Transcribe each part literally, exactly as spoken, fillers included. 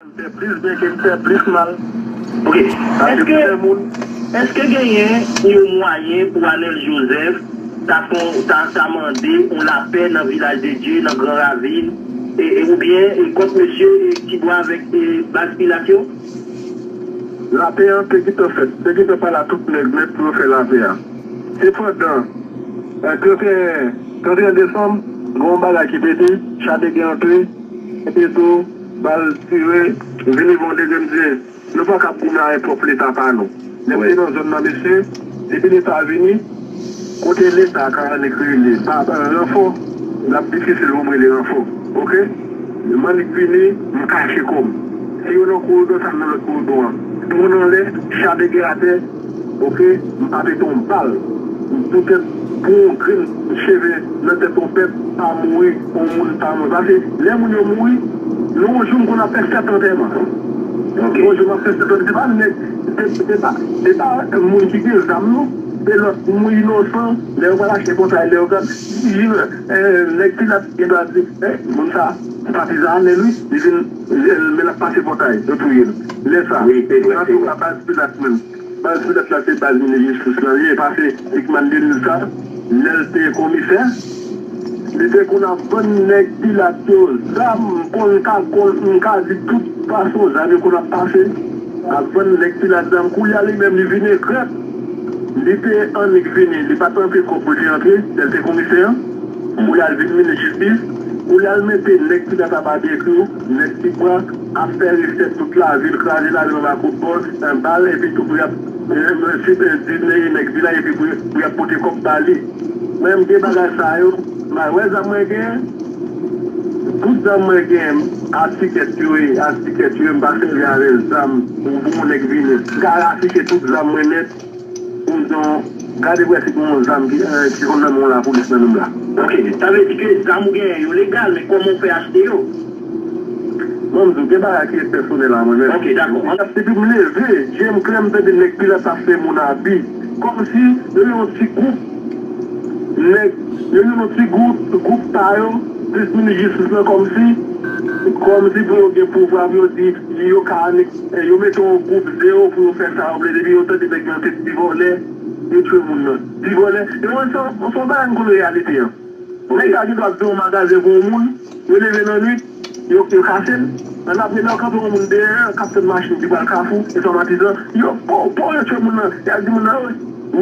M fè plis byen ke m fè plis mal. Ok. Èske, èske genyen yon mwayen pou Anèl Jozèf ta fon, ta, ta mande yon lapè nan Vilaj de Dye, nan Gran Ravin, e, e, oubyen e, kont mesye e, Tibwa avèk e, baz Pilat yo? Lapè an te gentan fèt, te gentan pale a tout nèg nèt pou yo fè lapè a. Sepandan, trannteyen, trannteyen desanm, gen yon bagay ki pete, cha de gè antre, epi tou, bal tire, vini bon dezyèm tire. Nou pa kab goumen avèk pwòp Leta pa nou. Lè m te nan zòn nan, mesye, depi Leta vini, kote Leta ka annik rele, pa, pa ranfò, l ap difisil pou m rele ranfò. Ok? M annik vini, m kache kò m. Si yo nan koridò, sa m nan lòt koridò an. Moun anlè, cha de gè atè, ok, m pa pete yon bal. M poutèt pou yon grenn cheve nan tèt yon pèp pa mouri, yon moun pa mouri. Paske lè moun yo mouri, nou yon jou m konn ap fè sèt antèman. Ok. Yon jou m ap fè sèt antèman. Se pa nèg, se, se pa, se pa moun ki gen zam non. Se lòt moun inosan. Lè yo pral achte pòtay, lè yo gad, nèg Pilat gen dwa di, eh, moun sa, se patizan Anèl wi, li vin, men l ap pase pòtay, yo touye l. Lè sa, wi, se vre, se vre. Baz Pilat menm. Baz Pilat la se baz minis jistis lan li ye, pase Hickman Denise sa, lè l te komisè, li te konn ap vann nèg Pilat yo zam, konn ka, konn, m ka di tout fason zam yo konn ap pase, ap vann nèg Pilat zam. Koulye a li menm li vin egrèt, li te annik vini, li pa t rantre kòb pou li te rantre, lè l te komisè an. Koulye a l vin minis jistis, koulye a l mete nèg Pilat ap abiye kou, nèg Tibwa ap fè resèt tout lavil, kraze lavil anba kout bòl, bal, epi tou pou y ap, eh, eh, di nèg Vilaj epi pou, pou y ap pote kòb ba li. Mwen, m gen bagay sa yo, m pa wè zam mwen genyen. Tout zam mwen genyen, atikèt yo ye, atikèt yo ye, m pa sèvi avè zam pou, pou yon nèg vini. M ka rafiche tout zam mwen nèt. Pou m di w, gade pou wè si gen yon zam ki, eh, ki konn nan men yon lapolis nan menm la. Ok, sa vle di ke zam ou genyen yo legal, men kòman w fè achte yo? Bon, m di w, gen bagay ki pèsonèl a mwen menm. Ok, dakò. Depi m leve, je m klè, m tande nèg Pilat ap fè moun abi. Kòmsi yo yon ti gwoup nèg, yo yon ti gwoup, gwoup pa yo, plis minis jistis lan, kòmsi, kòmsi pou yo gen pouvwa pou yo di, yo ka annik E yo mete yon gwoup zewo pou yo fè sa yo vle. Depi yo tande nèg nan te ti vòlè, yo tchwe moun nan. Ti vòlè, e mwen se yon, se yon bagay m konn reyalite an. Nèg sa gen dwa ap fè yon magazen pou yon moun, yo leve nan nwit, yo, yo kase l. Nan apre lè yo kanpe yon moun dèyè, k ap tann machin ki pral Kafou, e swa Matizan, yo, po, po, yo tchwe moun nan. Y al di moun nan, wi,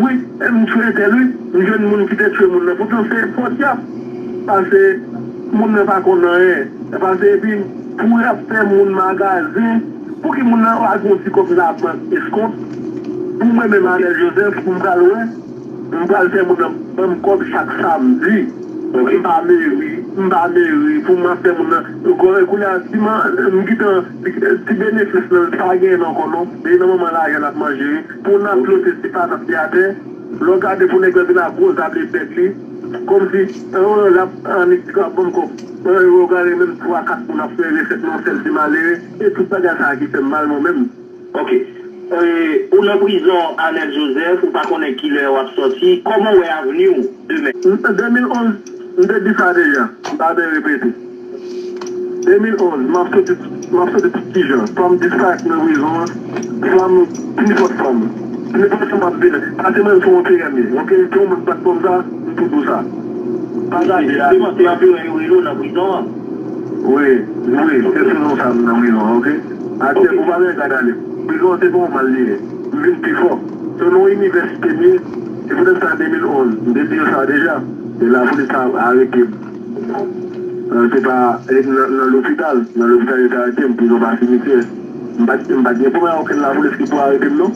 wi, e m tchwe entèl, wi, m jwenn moun ki te tchwe moun nan. Poutan se fòt y ap pase, moun nan pa konn anyen. Pase epi, pou y ap fè moun magazen, Pouki moun nan pa gen yon ti kòb nan bank eskont? Pou mwen menm, Anèl Jozèf, pou m pral wè, m pral fè moun nan ban m kòb chak samdi. M pa meri, m pa meri, pou m ap fè moun nan. Kounye a, ti man, m gentan, ti benefis nan, pa genyen ankò non. Depi nan moman lajan l ap manje, wi. Pou n ap lote ti patat li atè, lè w gade pou nèg la vin ak gwo zam li bèt li, kòmsi, an, l ap annik ti kòb ban m kòb. An, yo gade menm twa, kat moun ap fè resèt nan yon sèl ti malere, e tout bagay sa a ki fè m mal mwen menm. Ok. E, ou nan prizon, Anèl Jozèf, ou pa konnen kilè w ap sòti. Kòman w wè avni w demen? An de mil onz, m te di sa deja, m pa bezwen repete. De mil onz, m ap soti, m ap soti tout kijan. Swa m disparèt nan prizon an, swa m, nenpòt fwa m, nenpòt fwa m ap vini. Pase mwen sou yon T M ye, ok? Ke yon moun bat kòm sa, m tou di w sa. Pa gade a. Jisteman, se anperan yo rele w nan prizon an. Wi, wi, se sou non sa m nan prizon an, ok? Atyèl, ou pa bezwen gade ale. Prizon an se pa yon mal li ye. M vin pi fò. Se nan yon inivèsite m ye. Se poutèt sa, de mil onz, m te di yo sa deja. E lapolis ta arete m. An, se pa, e, nan, nan lopital. Nan lopital yo te arete m, prizon pa simityè. M pa t, m pa t gen pwoblèm ak okenn lapolis ki pou arete m, non.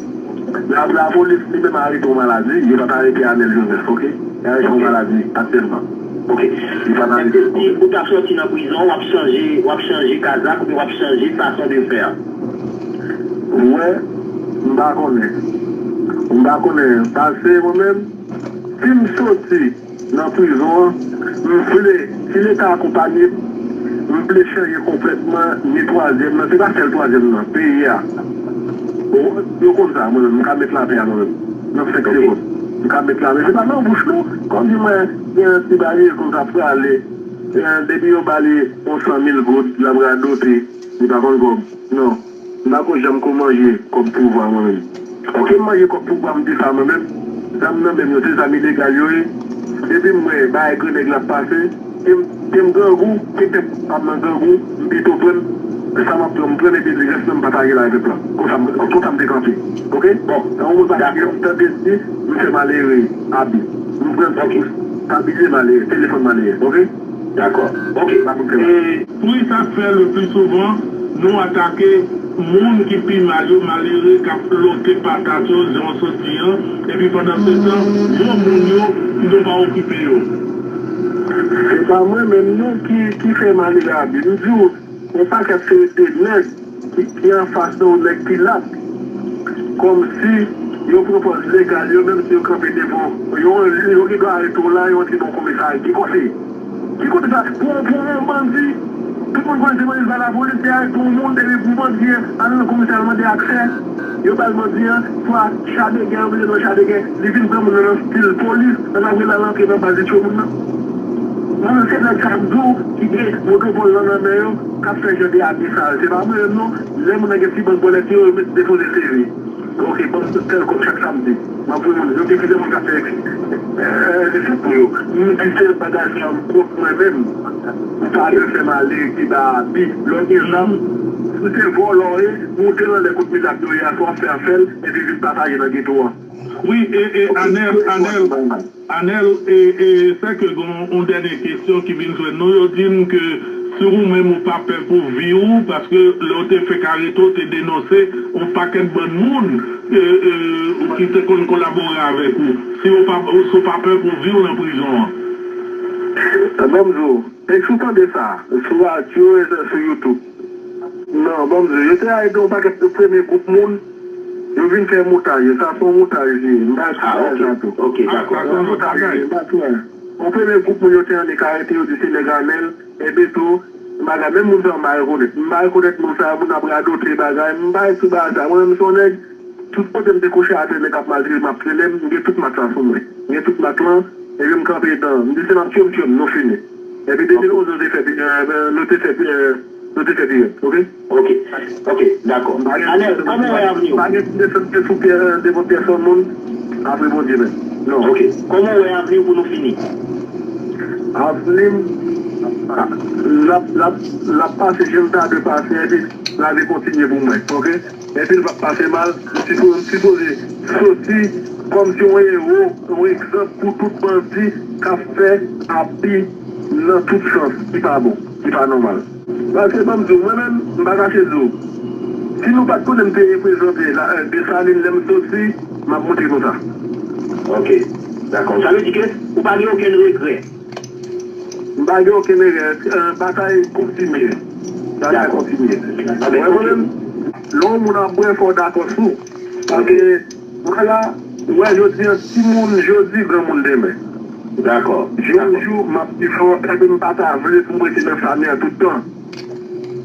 La, lapolis li menm arete yon maladi, yo pa t arete Anèl Jozèf, ok? Li arete yon maladi aktyèlman. Ok. Li pa t arete. Èske si ou ta sòti nan prizon, w ap chanje, w ap chanje kazak oubyen w ap chanje fason de fè a? Ou wè, m pa konnen. M pa konnen. Pase mwen menm, si m soti nan prizon an, m vle, si Leta akonpanye m, m vle chanje konplètman ni twazyèm nan, se pa sèl twazyèm nan, peyi a. Bon, yo konn sa, mwen menm, m ka met lapè a mwen menm, nan senk segonn. M ka met lapè, se pa nan bouch non, kòm si mwen gen yon ti bagay konsa prale, eh, depi yo ba li yon san mil goud, l ap radote. Li pa konn kòb. Non. M pa ko janm ko manje kòb pouvwa mwen menm. Oke, m manje kòb pouvwa, m di sa mwen menm. Zam nan menm yo, se zam ilegal yo ye. Depi m wè bagay grannèg la ap pase, ke m, ke m grangou, ke tèt pa m nan grangou, m pito pran sa m ap pran, m pran epi rès nan m pataje l avèk pèp la. Konsa m, konsa m te kanpe. Oke? Bon, yon moun pa ka gen, m tande di, m fè malere abi. M pran sa ki stabilize malere, telefòn malere. Oke? Dakò. Oke. Pa pou fè mal. E, Poukisa fè le pli souvan nou atake moun ki pi mal yo, malere k ap lote patat yo, jan w sot di an, epi pandan se tan, bon moun yo, nou pa okipe yo? Se pa mwen menm non ki, ki fè malere abi. M di w, yon pakèt serye de nèg ki, ki anfas nan yon nèg ki lat. Kòmsi yo pran pòz legal, yo menm si yo kanpe devan, yo, yo gen dwa arete w la, yo antre nan komisarya. Ki kote? Ki kote sa? Pou, pou yon bandi, tout moun konn se bandi pa lapolis, se arete yon moun, epi pou bandi an al nan komisarya al mande aksè, yo ba l bandi an, swa cha de gè, yo mete nan cha de gè, li vin pran moun nan nan stil polis, nan apre l al antre nan baz li tchwe moun nan. Mwen menm se nèg sa m di w ki gen monopòl lan nan men yo k ap fè jan de abi sa yo. Se pa mwen menm non. Lè moun nan gen ti bank bòlèt yo, yo met depoze seve. Oke, ban m tèl kòb chak samdi. M ap voye moun yo. Gen plizyè moun k ap fè, eh, resèt pou yo. M di se bagay sa m kont mwen menm. M pa bezwen fè malere ki ba abi. Lè w gen zam, si se vòlò w ye, moute nan lè kout mizak yo ye a, swa w ap fè afè l, epi vin pataje nan geto an. Wi, e, e, Anèl, Anèl, Anèl, e, e, sè ke gon yon dènye kesyon ki vin jwenn nou, yo di m ke si ou menm ou pa pè pou vi w, paske lè w te fèk arete, w te denonse yon pakèt bann moun, e, e, ou ki te konn kolabore avèk ou. Si w pa, si w pa pè pou vi w nan prizon an. Ban m di w, e si w tande sa, sou radyo e sou YouTube. Non, ban m di w, yo te arete yon pakèt de premye gwoup moun, yo vin fè montaj, sa se yon montaj li ye, m pa di sa tou. Oke, dakò. Yon montaj li ye, m pa di anyen. Yon premye gwoup moun yo te annik arete, yo di se nèg Anèl, epi tou, bagay, menm moun sa yo m pa rekonèt. M pa rekonèt moun sa yo, moun ap radote bagay, m pa sou bagay sa. Mwen menm se yon nèg, tout kote m te kouche atè, nèg ap maltrete m, ap trennen m, m gen tout mak la sou mwen. M gen tout mak lan, epi m kanpe etan. M di se m ap tchwe m, tchwe m, nou fini. Epi de mil onz nou te fè, eh, nou te fè, eh, nou te fè pirèt, oke? Oke, oke, dakò. Anèl, kòman w wè avni w? Pa gen ti desann ke sou pyè, devan pyèsonn moun, apre Bondye menm. Non. Oke, kòman w wè avni w pou nou fini? Avni m, ah, l ap, l ap, l ap pase jan l ta dwe pase, epi lavi kontinye pou mwen, oke? Epi l p ap pase mal, m sipo-, m sipoze soti kòmsi yon ewo, yon egzanp pou tout bandi k ap fè abi nan tout sans, ki pa bon, ki pa nòmal. Paske ban m di w, mwen menm, m pa kache di w, si nou pa t konnen m te reprezante la, eh, Desalin lè m soti, m ap montre nou sa. Oke, dakò. Sa vle di ke ou pa gen okenn regrè? M pa gen okenn erè. Eh, batay kontinye. Batay kontinye. Mwen, mwen menm, lè yon moun ap bwè, fò w dakò sou. Paske, vwala, ou wè jodi an, timoun jodi, granmoun demen. Dakò. Jou an jou, m ap pi fò, epi m pa ta vle pou m rete nan sa mè tout tan.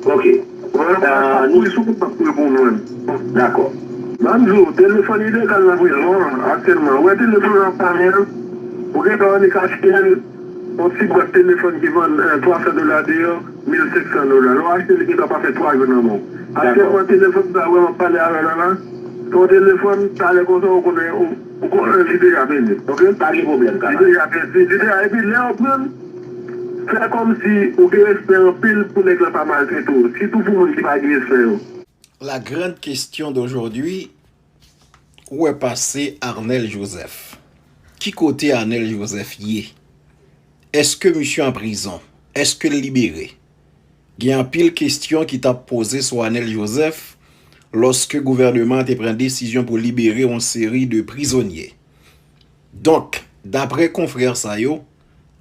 Oke. Mwen, m ap kouri sou moun, m ap kouri pou mwen. Dakò. Ban m di w, telefòn ilegal nan prizon an, aktyèlman. Ou wè telefòn nan ap pale an, ou gentan annik achte l, yon ti bwat telefòn ki vann, eh, twa san dola deyò, mil senk san dola. Lè w achte l, li gentan pase twa jou nan men w. Aktyèlman, telefòn sa, wè, m ap pale avè w la, la, se yon telefòn, talè konsa, ou konnen, ou, ou konnen, li deja pèdi, oke? Pa gen pwoblèm, kamad. Li deja pèdi, li deja, epi lè w pran l, fè kòmsi ou gen respè anpil pou nèg la pa maltrete w, sitou pou moun ki pa gen respè yo. La grande question d'aujourd'hui, où est passé Arnel Joseph? Ki kote Arnel Joseph ye? Èske misye an prizon? Èske l libere? Gen anpil kesyon ki t ap poze sou Arnel Joseph lòske gouvèneman an te pran desizyon pou libere yon seri de prizonye. Donk, daprè konfrè sa yo,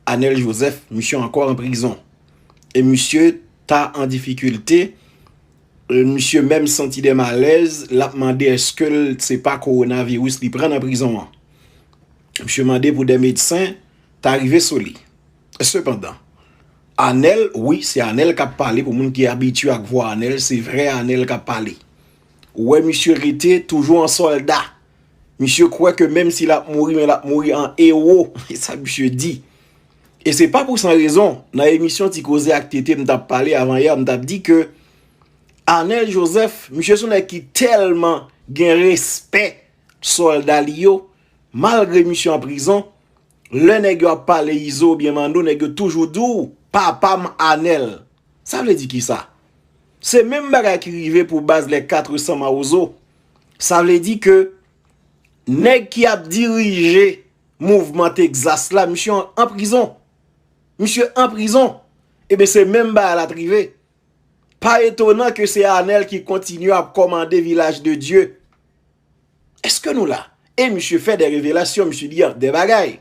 Arnel Joseph, misye ankò an prizon. E misye ta an difikilte, e misye menm santi de malèz, l ap mande èske l, se pa kowonaviris li pran nan prizon an. Misye mande pou de medsen ta rive sou li. Sepandan, Anèl, wi, se Anèl k ap pale, pou moun ki abitye ak vwa Anèl, se vrè Anèl k ap pale. Ou wè misye rete toujou an sòlda. Misye kwè ke menm si l ap mouri, men l ap mouri an ewo. E sa misye di. E se pa pou san rezon, nan emisyon Ti Koze ak Tete, m t ap pale avan yè, m t ap di ke Arnel Joseph, misye se yon nèg ki tèlman gen respè sòlda li yo, malgre misye an prizon, lè nèg yo ap pale Izo oubyen Mando, nèg yo toujou di w, "Papa m Arnel." Sa vle di kisa? Se menm bagay ki rive pou baz Les quatre cents Mawozo. Sa vle di ke nèg ki ap dirije mouvman Texas la, misye an, an prizon. Misye an prizon. Ebyen, se menm bagay la t rive. Pa etonan ke se Arnel ki kontinye ap kòmande Vilaj de Dye. Èske nou la? E misye fè de revelasyon, misye di de bagay.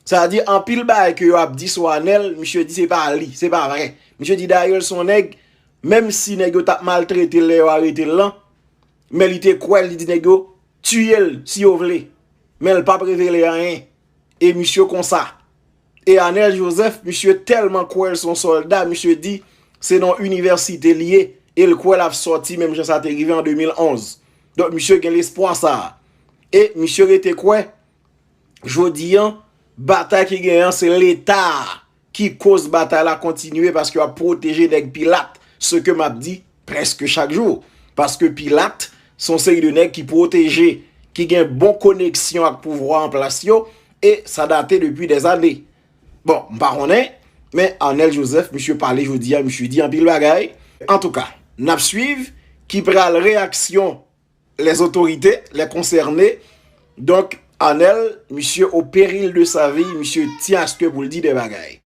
Sa vle di, anpil bagay ke yo ap di sou Arnel, misye di se pa li, se pa vre. Misye di dayè l se yon nèg, menm si nèg yo t ap maltrete l lè yo arete l lan, men li te kwè, li di nèg yo, "Tiye l si yo vle." Men l p ap revele anyen. E misye konsa. E Arnel Joseph, misye tèlman kwè l se yon sòlda, misye di se nan yon inivèsite li ye, e l kwè l ap sòti menm jan sa te rive an de mil onz. Donk, misye gen lespwa sa a. E misye rete kwè, jodi an, batay ki genyen an, se Leta a ki koz batay la kontinye, paske yo ap pwoteje nèg Pilat, se ke m ap di prèske chak jou. Paske Pilat, se yon seri de nèg ki pwoteje, ki gen bon koneksyon ak pouvwa an plas yo, e sa date depi dèzane. Bon, m pa konnen, men Arnel Joseph, misye pale jodi a, misye di anpil bagay. Antouka, n ap swiv ki pral reyaksyon les autorités, les concernés. Donk, Arnel, misye o peril de sa vi, misye tyen aske pou l di de bagay.